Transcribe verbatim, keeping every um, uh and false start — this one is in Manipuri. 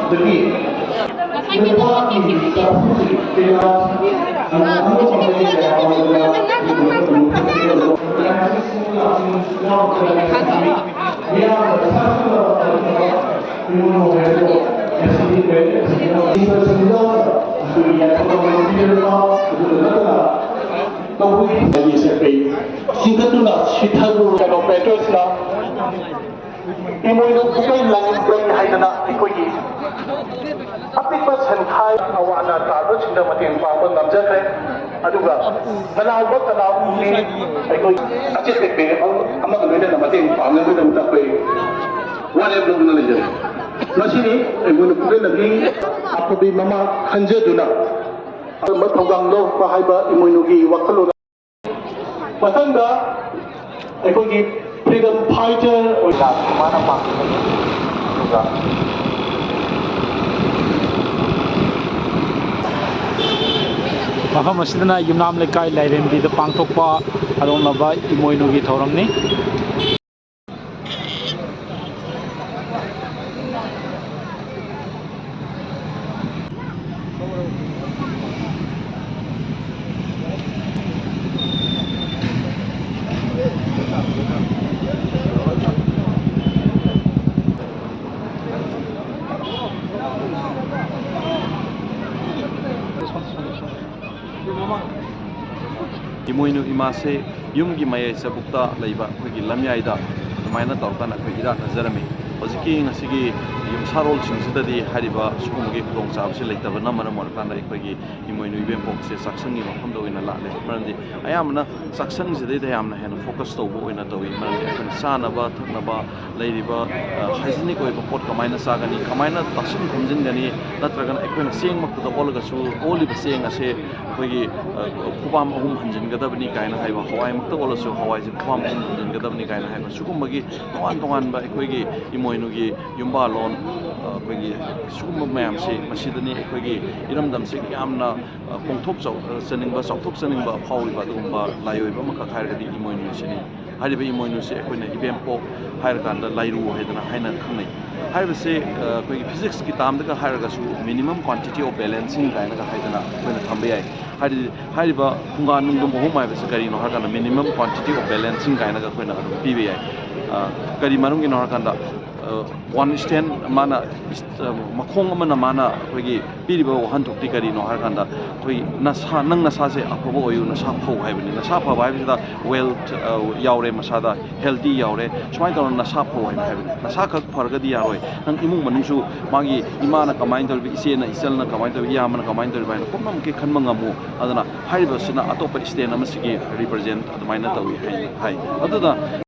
ꯉꯁꯥꯏꯒꯤ ꯅꯨꯄꯥꯒꯤ ꯆꯥꯛꯈꯨꯝꯒꯤ ꯀꯌꯥ ꯑꯃ ꯑꯃ ꯆꯤꯡꯈꯠꯇꯨꯅ ꯁꯤꯊꯔꯨꯔꯕ ꯑꯣꯄꯔꯦꯇꯔꯁꯅ ꯏꯃꯣꯏꯅꯨ ꯄꯨꯀꯩ ꯂꯥꯡꯕꯩ ꯍꯥꯏꯗꯅ ꯑꯩꯈꯣꯏꯒꯤ ꯑꯄꯤꯛꯄ ꯁꯟꯈꯥꯏ ꯑꯋꯥ ꯑꯅꯥ ꯇꯥꯕꯁꯤꯡꯗ ꯃꯇꯦꯡ ꯄꯥꯡꯕ ꯉꯝꯖꯈ꯭ꯔꯦ꯫ ꯑꯗꯨꯒ ꯀꯅꯥꯒꯨꯝꯕ ꯀꯅꯥꯒꯨꯝꯕꯤ ꯑꯩꯈꯣꯏ ꯑꯆꯦꯠꯄ ꯄꯦꯔꯦꯠ ꯑꯃꯒ ꯂꯣꯏꯅꯅ ꯃꯇꯦꯡ ꯄꯥꯡꯅꯕꯒꯤꯗꯃꯛꯇ ꯑꯩꯈꯣꯏ ꯋꯥꯔꯦꯞ ꯂꯧꯗꯨꯅ ꯂꯩꯖꯔꯤ꯫ ꯃꯁꯤꯅꯤ ꯑꯩꯈꯣꯏꯅ ꯄꯨꯝꯅꯃꯛꯀꯤ ꯑꯐꯕꯤ ꯃꯃꯥ ꯈꯟꯖꯗꯨꯅ ꯑꯗꯨꯝꯕ ꯊꯧꯗꯥꯡ ꯂꯧꯔꯛꯄ ꯍꯥꯏꯕ ꯏꯃꯣꯏꯅꯨꯒꯤ ꯋꯥꯈꯜꯂꯣꯟ꯫ ꯃꯊꯪꯗ ꯑꯩꯈꯣꯏꯒꯤ freedom fighter ꯑꯣꯏꯅ ꯃꯥꯅ ꯄꯥꯝꯖꯕꯅꯤ꯫ ꯑꯗꯨꯒ ꯃꯐꯝ ꯑꯁꯤꯗꯅ ꯌꯨꯝꯅꯥꯝ ꯂꯩꯀꯥꯏ ꯂꯥꯏꯔꯦꯝꯕꯤꯗ ꯄꯥꯡꯊꯣꯛꯄ ꯍꯔꯥꯎꯅꯕ ꯏꯃꯣꯏꯅꯨꯒꯤ ꯊꯧꯔꯝꯅꯤ꯫ ꯏꯃꯣꯏꯅꯨ ꯏꯃꯥꯁꯦ ꯌꯨꯝꯒꯤ ꯃꯌꯥꯏ ꯆꯕꯨꯛꯇ ꯂꯩꯕ ꯑꯩꯈꯣꯏꯒꯤ ꯂꯝꯌꯥꯏꯗ ꯑꯗꯨꯃꯥꯏꯅ ꯇꯧꯔꯀꯥꯟꯗ ꯑꯩꯈꯣꯏ ꯏꯔꯥꯠꯅꯖꯔꯝꯃꯤ꯫ ꯍꯧꯖꯤꯛꯀꯤ ꯉꯁꯤꯒꯤ ꯌꯨꯝꯁꯥꯔꯣꯜꯁꯤꯡꯁꯤꯗꯗꯤ ꯍꯥꯏꯔꯤꯕ ꯁꯤꯒꯨꯝꯕꯒꯤ ꯈꯨꯗꯣꯡꯆꯥꯕꯁꯤ ꯂꯩꯇꯕꯅ ꯃꯔꯝ ꯑꯣꯏꯔꯀꯥꯟꯗ ꯑꯩꯈꯣꯏꯒꯤ ꯏꯃꯣꯏꯅꯨ ꯏꯕꯦꯝꯄꯣꯛꯁꯦ ꯆꯥꯛꯁꯪꯒꯤ ꯃꯐꯝꯗ ꯑꯣꯏꯅ ꯂꯥꯠꯂꯦ꯫ ꯃꯔꯝꯗꯤ ꯑꯌꯥꯝꯕꯅ ꯆꯥꯛꯁꯪꯁꯤꯗꯩꯗ ꯌꯥꯝꯅ ꯍꯦꯟꯅ focus ꯇꯧꯕ ꯑꯣꯏꯅ ꯇꯧꯏ꯫ ꯃꯔꯝꯗꯤ ꯑꯩꯈꯣꯏꯅ ꯆꯥꯅꯕ ꯊꯛꯅꯕ ꯂꯩꯔꯤꯕ, ꯑ, hygienic ꯑꯣꯏꯕ ꯄꯣꯠ ꯀꯃꯥꯏꯅ ꯆꯥꯒꯅꯤ, ꯀꯃꯥꯏꯅ ꯇꯥꯁꯤꯟ ꯈꯣꯝꯖꯤꯟꯒꯅꯤ, ꯅꯠꯇ꯭ꯔꯒꯅ ꯑꯩꯈꯣꯏꯅ ꯆꯦꯡꯃꯛꯇꯗ ꯑꯣꯜꯂꯒꯁꯨ ꯑꯣꯜꯂꯤꯕ ꯆꯦꯡ ꯑꯁꯦ ꯑꯩꯈꯣꯏꯒꯤ, ꯑ, ꯈꯨꯄꯥꯝ ꯑꯍꯨꯝ ꯍꯟꯖꯤꯟꯒꯗꯕꯅꯤ ꯀꯥꯏꯅ ꯍꯥꯏꯕ, ꯍꯋꯥꯏꯃꯛꯇ ꯑꯣꯜꯂꯁꯨ ꯍꯋꯥꯏꯁꯦ ꯈꯨꯄꯥꯝ ꯑꯍꯨꯝ ꯍꯟꯖꯤꯟꯒꯗꯕꯅꯤ ꯀꯥꯏꯅ ꯍꯥꯏꯕ, ꯁꯤꯒꯨꯝꯕꯒꯤ ꯇꯣꯉꯥꯟ ꯇꯣꯉꯥꯟꯕ ꯑꯩꯈꯣꯏꯒꯤ ꯏꯃꯣꯏꯅꯨꯒꯤ ꯌꯨꯝꯕꯥꯂꯣꯟ ꯑꯩꯈꯣꯏꯒꯤ ꯁꯤꯒꯨꯝꯕ ꯃꯌꯥꯝꯁꯤ, ꯃꯁꯤꯗꯅꯤ ꯑꯩꯈꯣꯏꯒꯤ ꯏꯔꯝꯗꯝꯁꯤ ꯌꯥꯝꯅ, ꯑ, ꯄꯣꯡꯊꯣꯛ ꯆꯥꯎ-, ꯑ, ꯆꯅꯤꯡꯕ, ꯆꯥꯎꯊꯣꯛꯆꯅꯤꯡꯕ ꯐꯥꯎꯔꯤꯕ ꯑꯗꯨꯒꯨꯝꯕ ꯂꯥꯏꯑꯣꯏꯕ ꯑꯃꯈꯛ ꯍꯥꯏꯔꯒꯗꯤ ꯏꯃꯣꯏꯅꯨꯁꯤꯅꯤ꯫ ꯍꯥꯏꯔꯤꯕ ꯏꯃꯣꯏꯅꯨꯁꯤ ꯑꯩꯈꯣꯏꯅ ꯏꯕꯦꯝꯄꯣꯛ ꯍꯥꯏꯔꯀꯥꯟꯗ ꯂꯥꯏꯔꯨ ꯍꯥꯏꯗꯅ ꯍꯥꯏꯅ ꯈꯪꯅꯩ꯫ ꯍꯥꯏꯔꯤꯕꯁꯤ, ꯑ, ꯑꯩꯈꯣꯏꯒꯤ physicsꯀꯤ termꯗꯒ ꯍꯥꯏꯔꯒꯁꯨ minimum quantity of balancing ꯀꯥꯏꯅꯒ ꯍꯥꯏꯗꯅ ꯑꯩꯈꯣꯏꯅ ꯊꯝꯕ ꯌꯥꯏ꯫ ꯍꯥꯏꯗꯤ ꯍꯥꯏꯔꯤꯕ ꯄꯨꯡꯒꯥ ꯅꯨꯡꯗꯨꯝ ꯑꯍꯨꯝ ꯍꯥꯏꯕꯁꯤ ꯀꯔꯤꯅꯣ ꯍꯥꯏꯔꯀꯥꯟꯗ minimum quantity of balancing ꯀꯥꯏꯅꯒ ꯑꯩꯈꯣꯏꯅ ꯑꯗꯨꯝ ꯄꯤꯕ ꯌꯥꯏ꯫ ꯑ, ꯀꯔꯤ ꯃꯔꯝꯒꯤꯅꯣ ꯍꯥꯏꯔꯀꯥꯟꯗ, ꯑ, one stand ꯃꯥꯅ, ꯑ, ꯃꯈꯣꯡ ꯑꯃꯅ ꯃꯥꯅ ꯑꯩꯈꯣꯏꯒꯤ ꯄꯤꯔꯤꯕ ꯋꯥꯍꯟꯊꯣꯛꯇꯤ ꯀꯔꯤꯅꯣ ꯍꯥꯏꯔꯀꯥꯟꯗ, ꯑꯩꯈꯣꯏ ꯅꯁꯥ, ꯅꯪ ꯅꯁꯥꯁꯦ ꯑꯐꯕ ꯑꯣꯏꯌꯨ, ꯅꯁꯥ ꯐꯧ ꯍꯥꯏꯕꯅꯤ꯫ ꯅꯁꯥ ꯐꯕ ꯍꯥꯏꯕꯁꯤꯗ wealth, ꯑ, ꯌꯥꯎꯔꯦ, ꯃꯁꯥꯗ healthy ꯌꯥꯎꯔꯦ, ꯁꯨꯃꯥꯏꯅ ꯇꯧꯔꯒ ꯅꯁꯥ ꯐꯧ ꯍꯥꯏꯅ ꯍꯥꯏꯕꯅꯤ꯫ ꯅꯁꯥ ꯈꯛ ꯐꯔꯒꯗꯤ ꯌꯥꯔꯣꯏ, ꯅꯪ ꯏꯃꯨꯡ ꯃꯅꯨꯡꯁꯨ, ꯃꯥꯒꯤ ꯏꯃꯥꯅ ꯀꯃꯥꯏꯅ ꯇꯧꯔꯤꯕ, ꯏꯆꯦꯅ, ꯏꯆꯜꯅ ꯀꯃꯥꯏꯅ ꯇꯧꯔꯤꯕ, ꯏꯌꯥꯝꯕꯅ ꯀꯃꯥꯏꯅ ꯇꯧꯔꯤꯕ ꯍꯥꯏꯅ ꯄꯨꯝꯅꯃꯛꯀꯤ ꯈꯟꯕ ꯉꯝꯃꯨ꯫ ꯑꯗꯨꯅ ꯍꯥꯏꯔꯤꯕꯁꯤꯅ ꯑꯇꯣꯞꯄ stand ꯑꯃꯁꯤꯒꯤ represent ꯑꯗꯨꯃꯥꯏꯅ ꯇꯧꯏ ꯍꯥꯏꯅ ꯍꯥꯏ꯫ ꯑꯗꯨꯅ